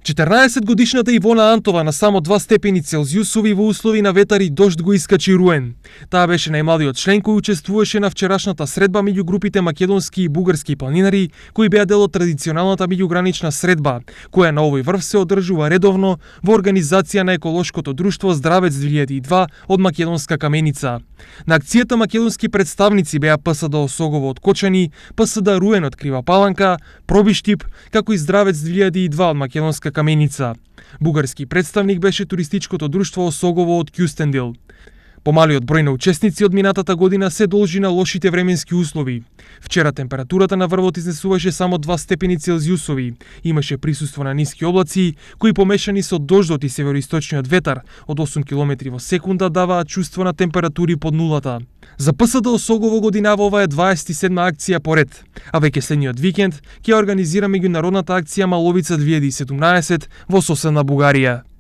14-годишната Ивона Антова на само 2 степени Целзиусови во услови на ветар и дожд го искачи Руен. Таа беше најмладиот член кој учествуваше на вчерашната средба меѓу групите македонски и бугарски планинари, кои беа дел од традиционалната меѓугранична средба, која на овој врв се одржува редовно во организација на еколошкото друштво Здравец 2002 од Македонска Каменица. На акцијата македонски представници беа ПСД Осогово од Кочани, ПСД Руен од Крива Паланка, Пробиштип, како и Здравец 2002 од Македонска Каменица. Бугарски представник беше туристичкото друштво Осогово од Кюстендил. Помалиот број на учесници од минатата година се должи на лошите временски услови. Вчера температурата на врвот изнесуваше само 2 степени Целзиусови. Имаше присуство на ниски облаци, кои помешани со дождот и североисточниот ветар од 8 км во секунда даваат чувство на температури под нулата. За ПСД Осогово годинава ова е 27 акција поред, а веќе следниот викенд ќе организира меѓународната акција Маловица 2017 во соседна Бугарија.